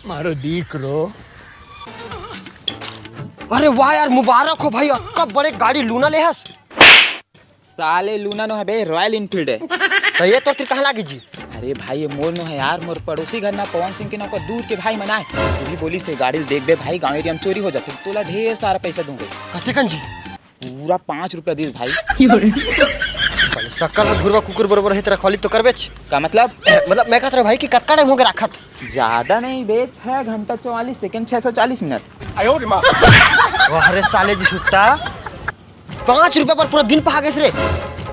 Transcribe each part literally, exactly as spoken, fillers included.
मारो दीकरो। अरे वाह यार, मुबारक हो भाई, अतका बड़े गाड़ी लूना ले हस। साले लूना नो हे बे, रॉयल इनफील्ड हे। त ये तोर तीर कहाँ लागी जी? अरे भाई, ये मोर नो हे यार, मोर पड़ोसी घर ना पवन सिंह के ना ओकर दूर के भाई मन आय। तू भी बोलिस हे गाड़ी ल देखबे भाई, गाँव एरिया में चोरी हो जाथे, तोला ढेर सारा पैसा दूंगा। कतेकन जी? पूरा पाँच रुपया दिस भाई। साले सकल ह भुरवा कुकुर बरोबर हे, तेरा खवाली तो करबेच। का मतलब? मतलब मैं कहत रहे भाई कि कतका टाइम हो गया राखत? ज्यादा नहीं बे, छह घंटा चौवालीस सेकंड, छह सौ चालीस मिनट। वाह रे साले जी छुट्टा, पाँच रुपया पर पूरा दिन पहा गेस रे।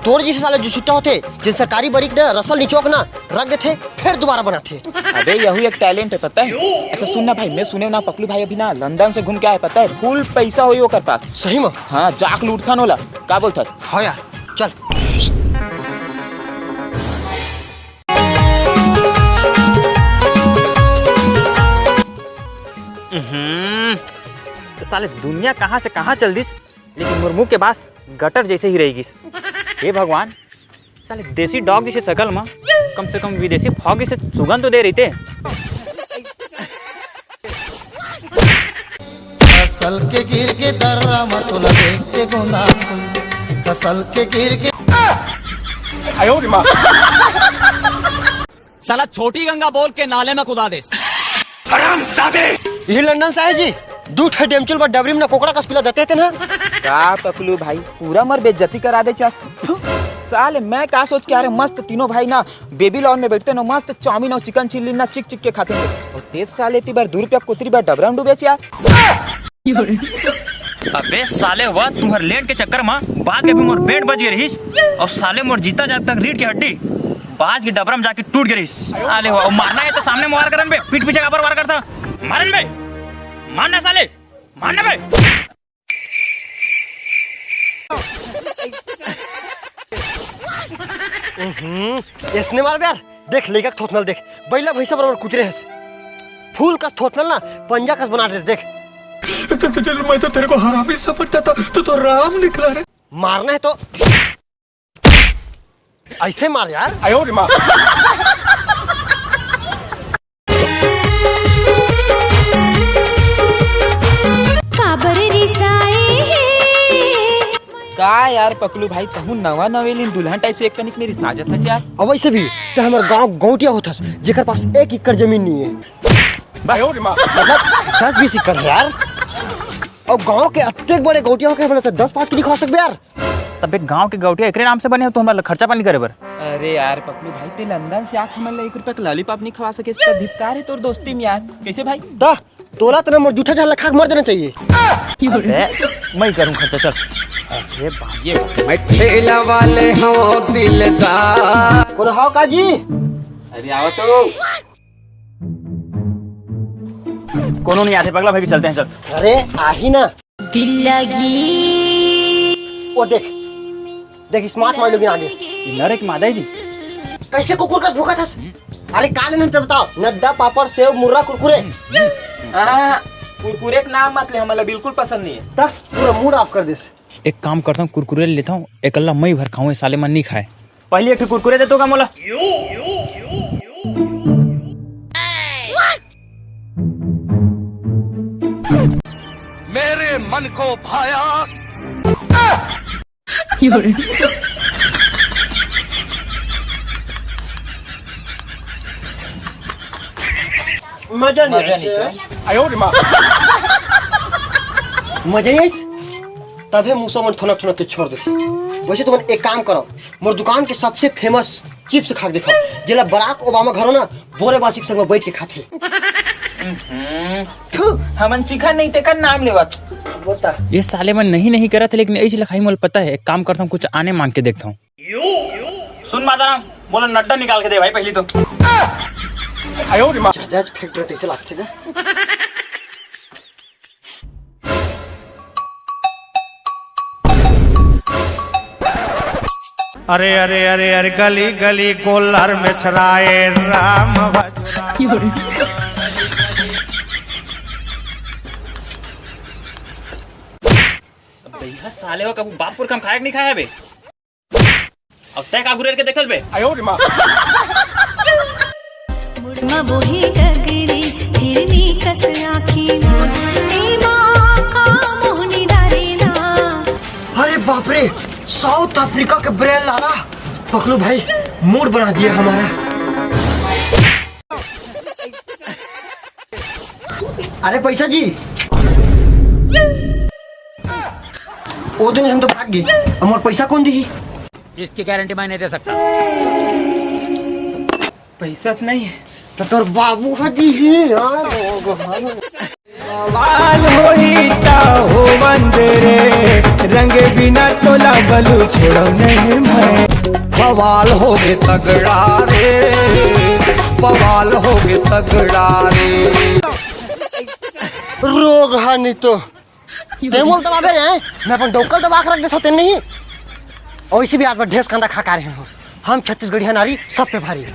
तोर जैसे साले जो छुट्टा होथे, जे सरकारी बरीक ना रसल निचोक ना रख देथे, फिर दोबारा बनाथे। अबे यहू एक टैलेंट हे पता हे। अच्छा सुन ना भाई, मैं सुने ना पकलू भाई अभी ना लंदन से घूम के आए पता हे, फुल पैसा होई ओकर पास। सही में? हाँ, जाक लूटथन ओला। का बोलथस? हाँ यार, चल। हम्म, साले दुनिया कहाँ से कहाँ चल दिस, लेकिन मोर मुंह के बास गटर जैसे ही रह गिस। हे भगवान, साले देसी डॉग जैसे शकल मा कम से कम विदेशी फॉग जैसे सुगंध तो दे रहिते। फसल के गिर के दर्रा म तोला देख के गोंदा फूल। फसल के गिर के साला छोटी गंगा बोल के नाले में कुदा देस। यही लंदन से आए जी, दू ठे डेमचुल बर डबरी में ना कोकड़ा कस पिला देते थे ना। का पकलू भाई, पूरा मोर बेइज्जती करा दे चार। साले मैं का सोच के आ रहे, मस्त तीनों भाई ना बेबी लॉन में बैठते ना, मस्त चाउमीन और चिकन चिल्ली ना चिक चिक के खाते थे। और तेज साले ती बार दू रुपया कुतरी बार डबरा में डूबे यार। अबे साले, वह तुम्हर लेंट के चक्कर में बात के भी मोर बैंड बज गई रहीस, और साले मोर जीता जात तक रीढ़ की हड्डी बाज के डबरा में जाके टूट गई रहीस। साले, वह मारना हे तो सामने में वार करन बे, पीठ पीछे काबर वार करता? मारन बे, मारना साले, मारना बे। हम्म, इसने मार बे यार। देख, लइका के थोथनल देख, बैला भैंसा बराबर कुचरे हस। फूल कस थोथनल ना, पंजा कस बना देस, देख। तो, तो चल, मैं तो तेरे को हरामी समझता था, तू तो राम निकला रे। मारना हे तो ऐसे मार यार। काबर रिसाए हे? का यार पकलू भाई, तहूँ नवा नवेली दुल्हन टाइप से एक कनिक मेरी साजत हच यार। अब वैसे भी ते हमर गांव गौटिया होथस, जेकर पास एक एकड़ जमीन नहीं है। मतलब दस बीस एकड़ है यार। और गांव के अत्ते बड़े गौटिया होके हमला ते दस पाँच के नहीं खवा सकबे यार। तबे गांव के गौटिया एकरे नाम से बने हो तो हमला खर्चा पानी करे बर। अरे यार पकलू भाई, ते लंदन से आके हमन ला एक रुपया के लॉलीपॉप नहीं खवा सके, इसका धिक्कार है तोर दोस्ती में यार। कैसे भाई? दा, तोला तना मोर जूठा झाल खा के मर जाना चाहिए। अबे, मैं करूं खर्चा, चल। अरे बाप, ये मैं ठेला वाले हो दिलदार। कौन हो का जी? अरे आओ तो। कोनो नहीं आते पगला भाई, चलते हैं, चल। अरे आही ना। दिल लगी। वो देख, देख स्मार्ट माइंड लोग आगे। नरे के मादा जी। कैसे कुकुर कस भूखा थस? अरे का लेना ते बताओ, नड्डा, पापड़, सेव, मुर्रा, कुरकुरे। हाँ, कुरकुरे के नाम मत ले, हमला बिल्कुल पसंद नहीं है। ता पूरा मूड ऑफ कर देस। एक काम करता हूँ, कुरकुरे ले लेता हूँ, एकल्ला मई भर खाऊँ, साले मन नहीं खाए। पहली एक ठो कुरकुरे दे तो का मोला। मेरे मन को भाया। मजा नहीं मजा आइस। नहीं आइस। मजा नहीं आइस। तभे मुसो मन ठनक ठनक के छोड़ देथे। वैसे तुमन एक काम करो, मोर दुकान के सबसे फेमस चिप्स खा के दिखाओ, जेला बराक ओबामा घरो ना बोरे बासी के संग में बैठ के खाथे। हम्म, थू, हमन चिखन नहीं तेकर नाम लेवत। बता। ये साले मन नहीं नहीं करत हे, लेकिन ऐसी लखाई मोल पता है, एक काम करता हूँ, कुछ आने मांग के देखता हूँ। सुन माताराम, मोला नड्डा निकाल के दे भाई पहली तो। जहाज फेंक रहे तैसे लागथे ना। अरे अरे अरे अरे, गली गली गोलर में छराए राम भज। तैहा साले हो, कभू बाप पुरखा म खाए के नहीं खाया बे? अब तय का घुरेर के देखल बे? मुड़मा बोही डगरी, हिरनी कस आँखी मा, ए माँ का मोहनी डारेला। अरे बाप रे, साउथ अफ्रीका के ब्रेल लाला। पकलू भाई, मूड बना दिया हमारा। अरे पैसा जी, वो दिन हम तो भाग गए, अब मोर पैसा कौन दी? इसकी गारंटी मैं नहीं दे सकता। पैसा तो नहीं है। तो तोर बाबू ह दी ही यार। बवाल होई त हो बंद रे, रंग बिना तोला बलू छोड़ो नहीं मैं। बवाल होगे तगड़ा रे, बवाल होगे तगड़ा रे। रोग हानि तो ते मोल दबाबे रे, मैं अपन डोकल दबा के रख देता तेन नहीं। और इसी भी आज ढेस खांदा खा का रहे हो हम छत्तीसगढ़िया नारी सब पे भारी।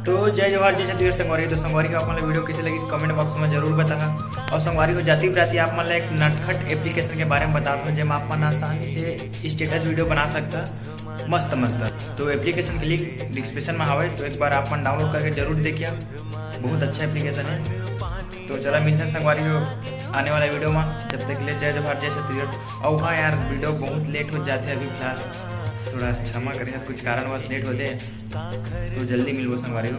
तो जय जोहार, जय छत्तीसगढ़ संगवारी। तो संगवारी हो, आप मन ला वीडियो कैसे लगी, कमेंट बॉक्स में जरूर बताहा। और संगवारी हो, जाती बराती आप मन ला एक नटखट एप्लीकेशन के बारे में बताता हूँ, जेमा आप मन आसानी से स्टेटस वीडियो बना सकता, मस्त मस्त। तो एप्लीकेशन के लिंक डिस्क्रिप्शन में हवे, तो एक बार आप मन डाउनलोड करके जरूर देखिया, बहुत अच्छा एप्लीकेशन है। तो चला मिलते हैं संगवारी हो आने वाला वीडियो में, जब तक के लिए जय जोहार, जय छत्तीसगढ़। और हाँ यार, वीडियो बहुत लेट हो जाते हैं अभी फिलहाल, थोड़ा क्षमा करें, कुछ कारणवश लेट होते हैं। तो जल्दी मिलबो संगवारी हो।